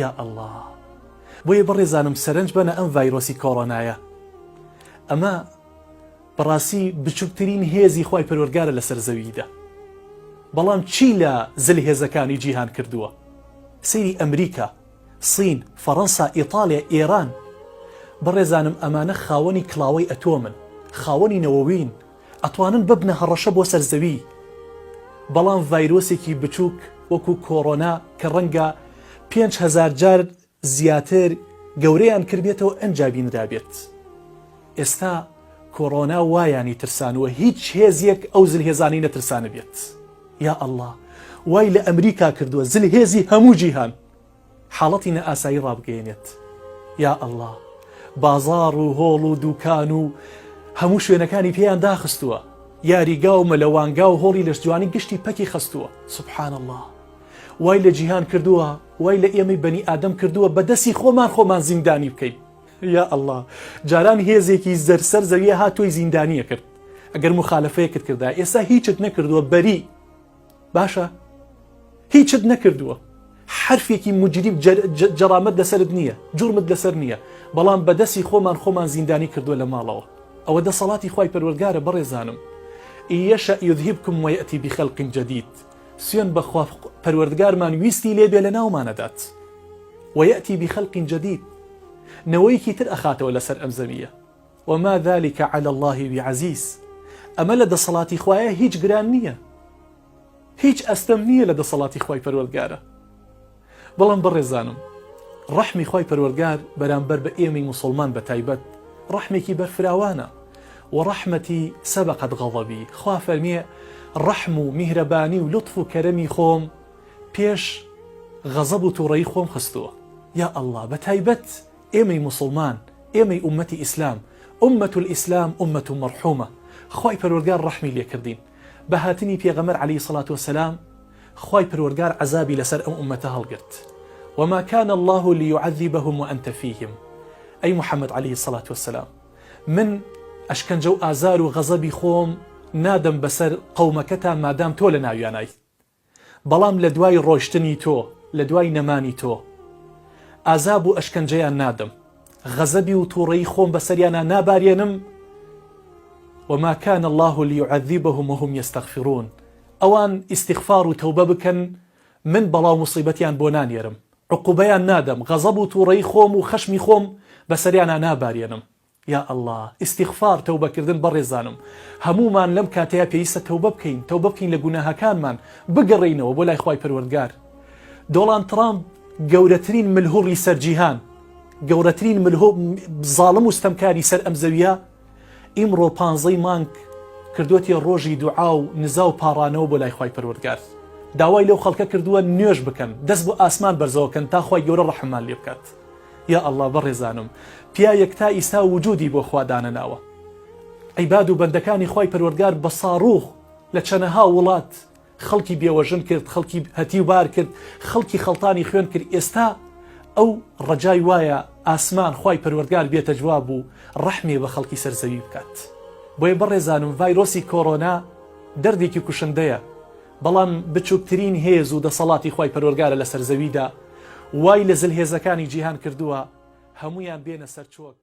یا اللە بۆیە بەڕێزانم سەرنج بەنە ئەم ڤایرۆسی کۆرۆنایە ئەمە بەڕاستی بچوکترین هێزی خوای پەروەردگارە لەسەر زەویدا بەڵام چی لە زل هێزەکانی جیهان کردووە سەیری ئەمریکا سین فەڕەنسا ئیتالیا ئێران بەڕێزانم ئەمانە خاوەنی کڵاوەی ئەتۆمن خاوەنی نەوەوین ئەتوانن ببنە هەڕەشە بۆ سەر زەوی بەڵام ڤایرۆسێکی بچووک وەکو کۆرۆنا کە ڕەنگە 5هزار جار زیاتر گەورەیان کردبێتەوە ئەنجا بینرابێت ئێستا کۆرۆنا وایانی ترسانوە هیچ هێزیەک ئەو زلهێزانەی نەترسانبێت یا اللە وای لە ئەمریکا کردووە زلهێزی هەموو جیهان حاڵەتی نائاسایی ڕابگەیەنێت یا اللە بازاڕ و هۆڵ و دوکان و هەموو شوێنەکانی پێیان داخستووە یاریگا و مەلەوانگا و هۆڵی لەشجوانی گشتی پەکی خستووە سبحان اللە وای لە جیهان کردووە وای لە ئێمەی بەنی ئادەم کردووە بە دەستی خۆمان خۆمان زیندانی بکەین یا اللە جاران هێزێکی زەر سەر زەویە هات تۆی زیندانیە کرد ئەگەر مخالفەیەکت کردا ئێستا هیچت نەکردووە بەری باشە هیچت نەکردووە حرفێکی مجریب جەرامەت لەسەرت نییە جرمت لەسەر نییە بەڵام بەدەستی خۆمان خۆمان زیندانی کردووە لە ماڵەوە ئەوە دەسەڵاتی خوای پەروەردگارە بەڕێزانم إن يشأ يذهبكم ويأت بخلق جديد سوێن بەخوا پەروەردگارمان ویستی لێ بێ لەناومان ئەدات ويأتي بخلق جديد نەوەیەکی تر ئەخاتەوە لەسەر ئەم زەویە وما ذلك على الله بعزيز ئەمە لە دەسەڵاتی خوایە هیچ گران نییە هیچ ئەستەم نییە لە دەسەڵاتی خوای پەروەردگارە بەڵام بەڕێزانم ڕەحمی خوای پەروەردگار بەرامبەر بە ئێمەی موسڵمان بە تایبەت ڕەحمێکی بەرفراوانە ورحمتی سبقت غضبی خوا فەرمیێ ڕەحم و میهرەبانی و لوتف و کەرەمی خۆم پێش غەزەب و توڕەیی خۆم خستووە یا اللە بە تایبەت ئێمەی موسڵمان ئێمەی ئومەتی ئیسلام امە الاسلام امە مرحومە خوای پەروەردگار ڕەحمی لێکردین بە هاتنی پێغەمبەر علیە سڵات وسلام خوای پەروەردگار عەزابی لەسەر ئەم ئومەتە هەڵگرت وما كان الله ليعذبهم وأنت فيهم ئەی محمد علیە سڵات وسلام من ئەشکەنجە و ئازار و غەزەبی خۆم نادەم بەسەر قەومەکەتا مادام تۆ لە ناویانای بەڵام لە دوای ڕۆشتنی تۆ، لە دوای نەمانی تۆ، ئازاب و ئەشکەنجەیان نادەم، غەزەبی و توڕەیی خۆم بەسەریانا نابارێنم، وما كان الله ليعذبهم وهم يستغفرون، ئەوان ئیستیغفار و تەوبە بکەن من بەڵا و موسیبەتیان بۆ نانێرم، عقوبەیان نادەم، غەزەب و توڕەیی خۆم و خەشمی خۆم بەسەریانا نابارێنم. یا اللە ئیستیغفار تەوبە کردن بەڕێزانم هەموومان لەم کاتەیا پێویستە تەوبە بکەین تەوبە بکەین لە گوناهەکانمان بگەڕێینەوە بۆ لای خوای پەروەردگار دۆڵان ترامپ گەورەترین ملهوڕی سەر جیهان گەورەترین ملهۆ زاڵم و ستەمکاری سەر ئەم زەویە ئیمڕۆ پانزەی مانگ کردوەتی ڕۆژی دوعا و نزا و پاڕانەوە بۆ لای خوای پەروەردگار داوای لەو خەڵکە کردووە نوێژ بکەن دەست بۆ ئاسمان بەرزەوەکەن تا خوای گەورە ڕەحممان لێ بکات یا اللە بەڕێزانم پیاوێک تا ئیستا وجودی بۆ خوا دانەناوە عیباد و بەندەکانی خوای پەروەردگار بە ساڕوخ لە چەنەها وڵات خەڵکی بێوەژن کرد خەڵکی هەتیو بار کرد خەڵکی خەڵتانی خوێن کرد ئێستا ئەو ڕەجای وایە ئاسمان خوای پەروەردگار بێتە جواب و ڕەحمێ بە خەڵکی سەر زەوی بکات بۆیە بەڕێزانم ڤایرۆسی کۆرۆنا دەردێکی کوشندەیە بەڵام بچوکترین هێز و دەسەڵاتی خوای پەروەرگارە لەسەر زەویدا وای لە زلهێزەکانی جیهان کردووە هەموویان بێنە سەر چۆک.